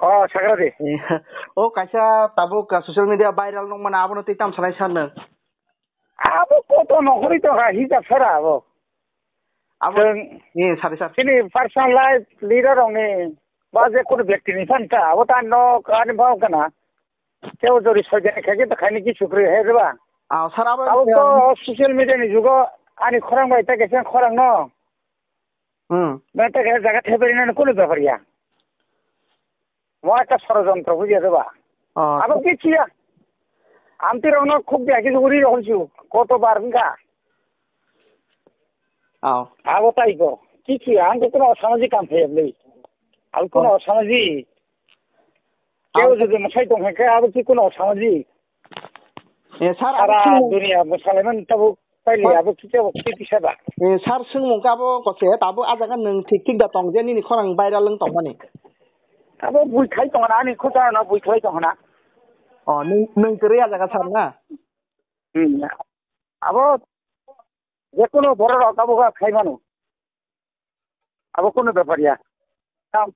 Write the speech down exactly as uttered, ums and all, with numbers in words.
O, sagra de. Eh, o kaisa tabuk, ah, social media viral nong mana, abono tei tam sanai sir nang. Abo koto nokhorwi tongkha, hijab sara abo. Abo, Chwng eh, sari sir. Chini personal life leader rokni ba je kono byakti ni phanta, abo ta no ani bhau kana. Teo jori soidani khaikhe ta khaini kichu kwrwi hai rwba. Ah, sir, abo, Abo to um, social media ni jugo ani khorang bai ta kesa khorang no. Hmm. Ba ta kesa jaga thaibai nani kono bepar ya. Mo ekta sorojontro buji ase ba. Oh, Abo so- kichu ya. Amti rokno khuk dia kichu uri rokhu chu. Koto bar wngkha. Oh. Abo tai ko. Kichu ya, ang kono samajik kam khe bli. Abo kono Oh. samajik. Keo Oh. jodi masai tong khe abo ki kono samajik. Eh, sir, abo Sara chwng- dunia bwsalaimani tabuk paili Sir- abo kisa bo kisa kisa ba. Eh, sir, swngmung khe abo kose, tabuk ah jaga nwng thik thik da tong je nini khorang viral wng tongmani? Abo bui khai tongna ani khusa no bui khai tongna. Oh, nwng, nwng kwrwi ah jaga sir na? Hmm. Abo je kono borok rok abo ga khai mano. Abo kono bepar ya. Tam,